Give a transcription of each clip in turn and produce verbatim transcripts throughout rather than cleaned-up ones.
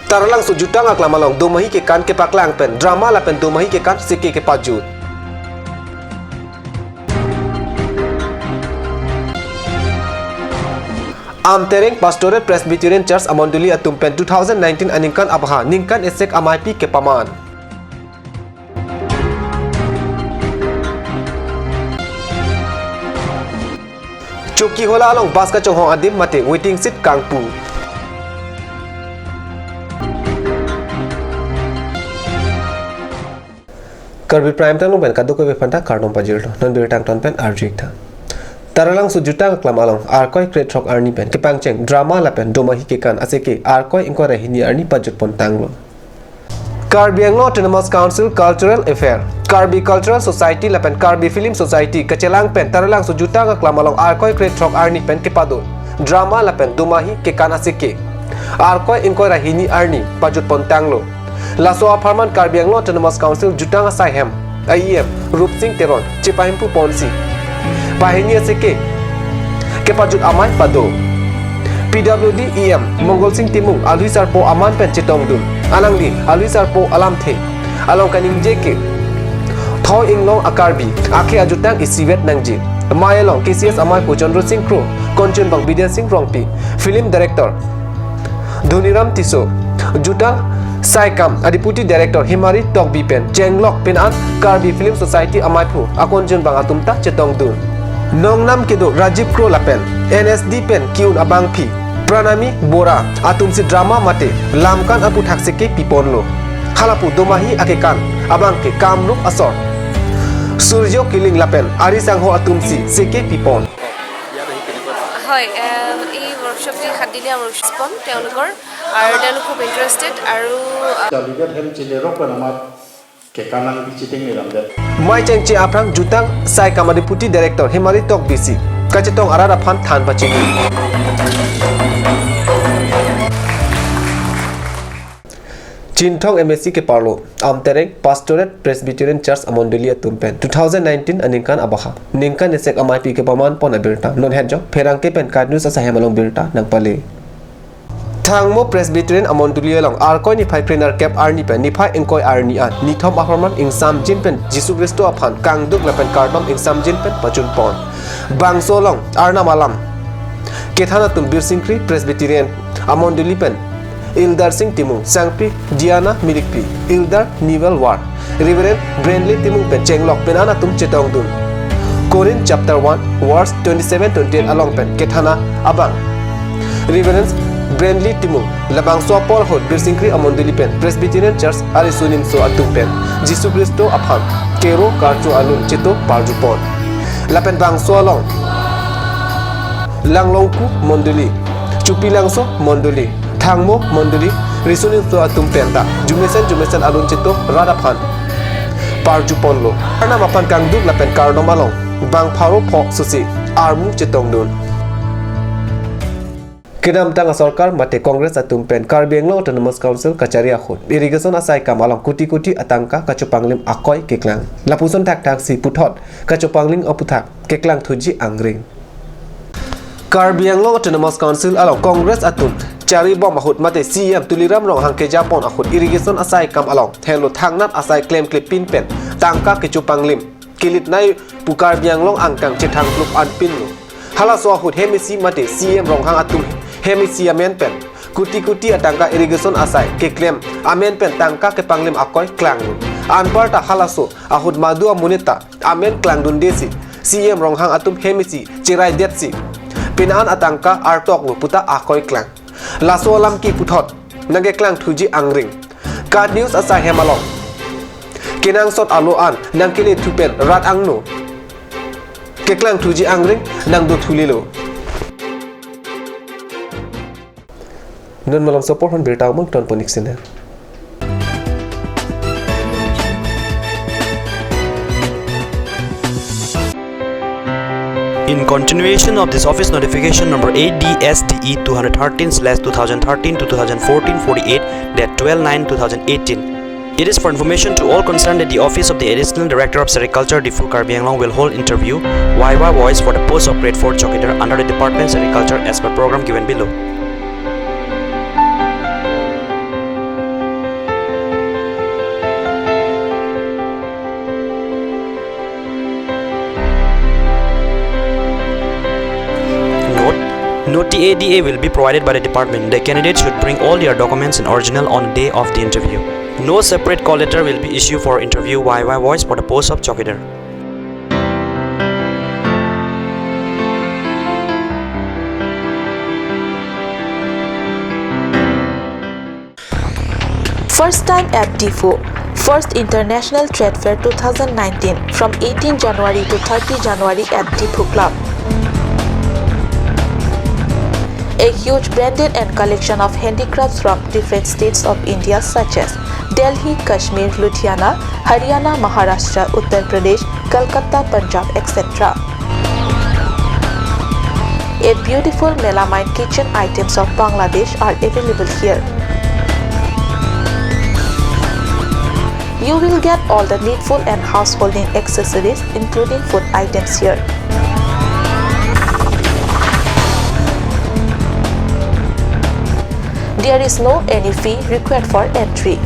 Taralangso jutang aklam along domahi kekan kepaklang pen drama lapen domahi kekan seke kepajut. Amtereng Pastorate Presbyterian Church amondoli atum pen two thousand nineteen aningkan abaha ningkan esek amaipi kepaman. Chokihola along bus kachonghong adim mate waiting shed kangpu. Karbi Prime Time along pen kadokave aphanta kardom pajirlo. Non birta angton pen arju-ik tha. Taralangso jutang aklam along Arkoi krethrok arni pen kepangcheng drama lapen domahi kekan aseke Arkoi ingkoi ra hini arni pajutpon tanglo. Karbi Anglong Autonomous Council Cultural Affair, Karbi Cultural Society lapen Karbi Film Society kachelang pen Taralangso jutang aklam along Arkoi krethrok arni pen kepado drama lapen domahi kekan aseke Arkoi ingkoi ra hini arni pajutpon tanglo. Laso apharman Karbi Anglong Autonomous Council jutang asai hem a E M Rupsing Teron chepahimpu ponsi pahini aseke kepajut amei pado. P W D E M Mongol Sing Timung alui sarpo aman pen chetongdun. Alangli alui sarpo alamthe along kaningje ke thoi inglong a-Karbi akhei ajutang isivet nangji. Mei along K C S amei pu Chandra Sing Kro, konchunbang Bidya Sing Rongpi, film director Dhoniram Tisso, jutang saikam a-Deputy Director Hemari Tokbi pen chenglok pin an Karbi Film Society ameiphu akonchunbang atum ta chetongdun. Nongnam kedo Rajiv Kro lapen N S D pen ki-un abangpi Pranami Bora atumsi drama mate lamkan aputhak seke piponlo. Halapu domahi akekan abang ke Kamrup asor Surjo Killing lapen ari sangho atumsi seke pipon. হয়, এ, এই ৱৰ্কশ্বপটি সাতদিনীয়া ৱৰ্কশ্বপ তেওঁলোকৰ, আৰু তেওঁলোক খুব ইণ্টাৰেষ্টেড আৰু, আ, Jalidet hem chile rok pen amat kekan nangpi chiteng ni ramdet. Mei chengche aphrang jutang saikam a-Deputy Director Hemari Tokbisi kachetong arat aphan than pachini. Chinthong M A C keparlo, Amtereng Pastorate Presbyterian Church amondoli atum pen two thousand nineteen aningkan abaha ningkan esek amaipi kepaman pon abirta non henjong pherangke pen KAT News asai hem along birta nangpale. Thangmo Presbyterian amondoli along Arkoi niphai krenerkep arni pen niphai ingkoi arni an nithom ahorman ingsamjin pen Jisu Khristo aphan kangduk lapen kardom ingsamjin pen pachun pon. Bangso along Arnam alam kethan atum Birsingkri Presbyterian amondoli pen Elder Sing Timung, Sangpi Diana Milikpi, Elder Newell War, Reverend Brandley Timung pen chenglok pin an atum chetongdun. Corinth chapter one verse twenty-seven twenty-eight along pen kethan abang Reverend Brandley Timung, labangso apor ahut Birsingkri amondoli pen Presbyterian Church ariso nimso atum pen Jisu Khristo aphan kero karcho alun cheto parjupon. Lapen bangso along Langlongku mondoli, Chupilangso mondoli, Thangmo mondoli, riso nimso atum penta jumesen jumesen alun cheto rat aphan parjuponlo. Arnam aphan kangduk lapen kardom along bang pharo pho susi armu chetongdun. Kedamtang asorkar mate Congress atum pen Karbi Anglong Autonomous Council kachari ahut irrigation asai kam along kuti kuti atangka kachopanglim akoi keklang. Lapuson thakthak si puthot kachopanglim aputhak keklang thuji angring. Karbi Anglong Autonomous Council along Congress atum charibom ahut mate C E M Tuliram Ronghang kejapon ahut irrigation asai kam along henlo thangnat asai klemkle pin pen tangka kechopanglim kelitnei pu Karbi Anglong angkang chethangplup anpinlo. Halaso ahut hem isi mate C E M Ronghang atum hem isi amen pen kuti kuti atangka irrigation asai keklem amen pen tangka kepanglim akoi klanglo. Anparta halaso ahut madu amonit ta amen klangdundesi C E M Ronghang atum hem isi cheraidetsi pin an atangka artoklo puta akoi klang. Laso alam ke puthot nangkeklang thuji angring. KAT News asai hem along kenangsot alo an nangkele thupen rat angno keklang thuji angring nangdo thulelo. Non malomso apor hon birta umang ton ponik sene. In continuation of this office notification number A D S D E two hundred thirteen slash two thousand thirteen to two thousand fourteen forty-eight, date twelve nine two thousand eighteen. It is for information to all concerned that the office of the Additional Director of Sericulture, Diphu, Karbi Anglong will hold interview, viva voce, for the post of grade four chowkidar under the department Sericulture as per program given below. No T A D A will be provided by the department. The candidate should bring all their documents in original on the day of the interview. No separate call letter will be issued for interview via voice for the post of chowkidar. First time at Diphu. First International Trade Fair two thousand nineteen from eighteen January to thirty January at Diphu Club. A huge branded and collection of handicrafts from different states of India such as Delhi, Kashmir, Ludhiana, Haryana, Maharashtra, Uttar Pradesh, Kolkata, Punjab, et cetera. A beautiful melamine kitchen items of Bangladesh are available here. You will get all the needful and householding accessories, including food items here. There is no any fee required for entry.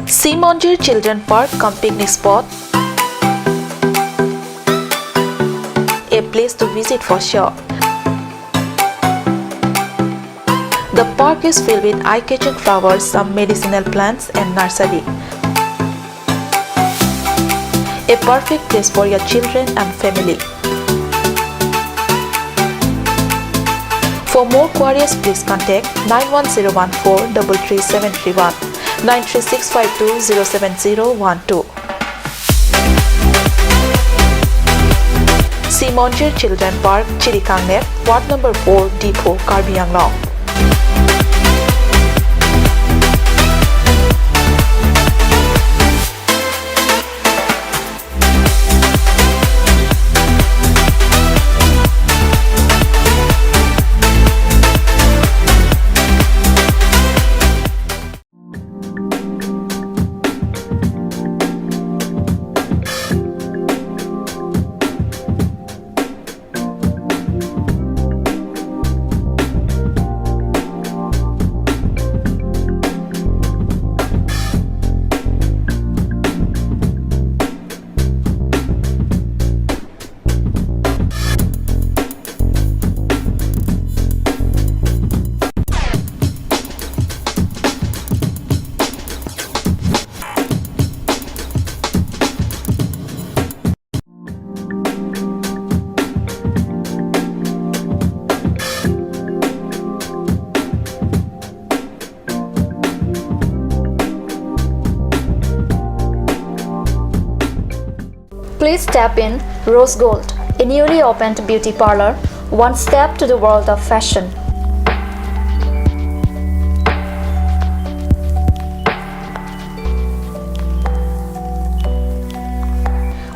Sea Monjir Children Park cum picnic spot. A place to visit for sure. The park is filled with eye-catching flowers, some medicinal plants and nursery. A perfect place for your children and family. For more queries, please contact nine one zero one four double three seven three one, nine three six five two zero seven zero one two. Sea Monjir Children Park, Chirikangnek, Ward number four, Diphu, Karbi Anglong. Please step in Rose Gold, a newly opened beauty parlor, one step to the world of fashion.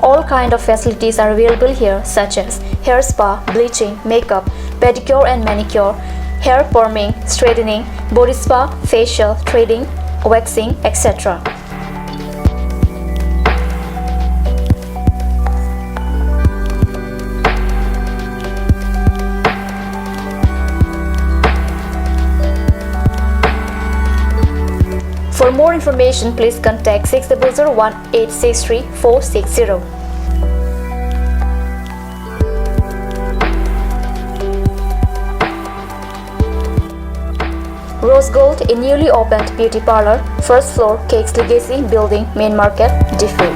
All kind of facilities are available here, such as hair spa, bleaching, makeup, pedicure and manicure, hair perming, straightening, body spa, facial, threading, waxing, et cetera. For more information, please contact six double zero one eight six three four six zero. Rose Gold, a newly opened beauty parlor, first floor, Cakes Legacy Building, Main Market, Diphu.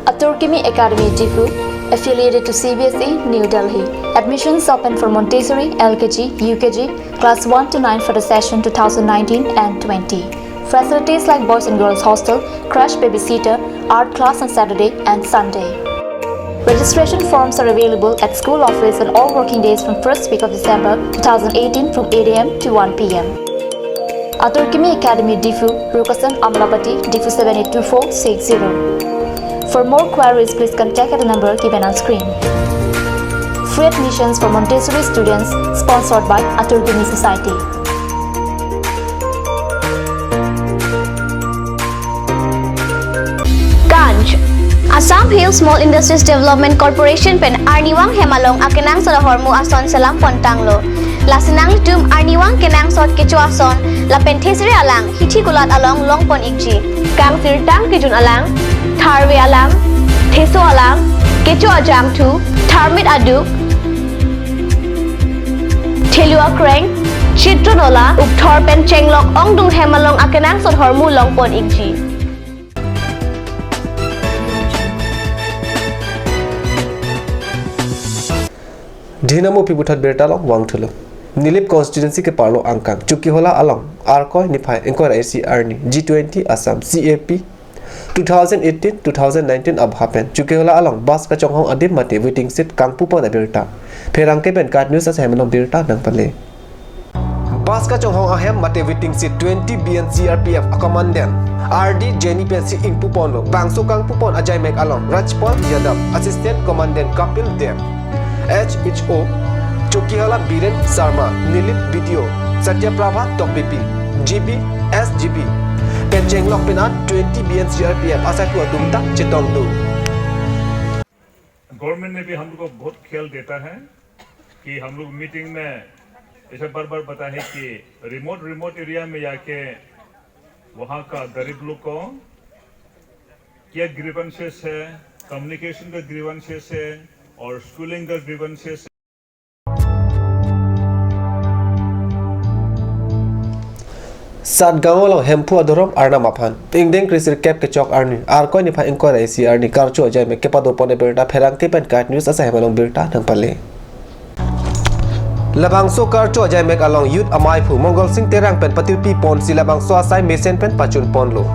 Atur Kimi Academy, Diphu, affiliated to C B S E, New Delhi. Admissions open for Montessori, L K G, U K G, class one to nine for the session two thousand nineteen and twenty. Facilities like boys and girls hostel, crash babysitter, art class on Saturday and Sunday. Registration forms are available at school office on all working days from first week of December two thousand eighteen from eight A M to one P M. Atur Kimi Academy, Diphu, Rukasan Amlapati, Diphu seven eight two four six zero. For more queries, please contact at the number given on screen. Free admissions for Montessori students, sponsored by Atur Kimi Society. Ganj. Assam Hill Small Industries Development Corporation pen arnivang hem along akenangsot ahormu ason selam pontanglo. Lasi nanglitum arnivang kenangsot kecho ason lapen thesere alang hithi kulat along longpon ikji. Kangsirtang kejun alang, tharve alang, theso alang, kecho ajangthu, tharmit aduk, thelu akreng, chitro nola, ukthor pen chenglok ongdung hem along akenangsot ahormu longpon ikji. Dhinamo piputhot birta along vangthulo. Nilip constituency keparlo angkang Chokihola along Arkoi niphai ingkoi ra isi arni G twenty Assam C A P two thousand eighteen two thousand nineteen abha pen Chokihola along bus kachonghong adim mate waiting shed kangpupon abirta pherangke pen KAT News asai hem along birta nangpale. Bus kachonghong ahem mate waiting shed twenty B N C R P F a-commandant R D Jenny pensi ingpuponlo. Bangso kangpupon ajaimek along Rajpal Yadav, Assistant Commandant Kapil Dev, H H O Chokihola Biren Sharma, Nilip B D O Satya Prabha Tokbipi, G B, S G B pen chenglok pen an twenty B N C R P F asaipu atum ta chetongdun. Government ने भी हम लोग को बहुत ख्याल देता है कि हम लोग मीटिंग में ऐसे बार बार बताए हैं कि रिमोट रिमोट एरिया में जाके वहाँ का गरीब लोग को क्या ग्रीवेंसेस है, कम्युनिकेशन का ग्रीवेंसेस है और स्कूलिंग का ग्रीवेंसेस है। Satgaon along Hemphu adhorom Arnam aphan ingdeng kresirkep kechok arni Arkoi niphai ingkoi ra isi arni karcho ajaimek kepadopon abirta pherangke pen KAT News asai hem along birta nangpale. Labangso karcho ajaimek along Youth amaiphu Mongol Sing Terang pen patirpiponsi labangso asai mesen pen pachunponlo.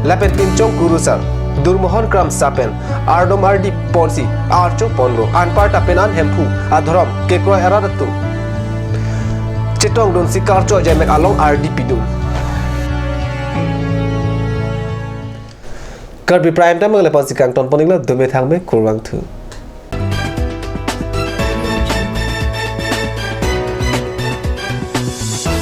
Lapen pinchong kurusar Durmohon Kramsa pen ardom ardi ponsi archoponlo. Anparta pen an Hemphu adhorom kekroi arat atum chetongdunsi karcho ajaimek along ardi pidun. Karbi Prime Time angle ponsi kangtonpon iklo, dome thangme, kurvangthu.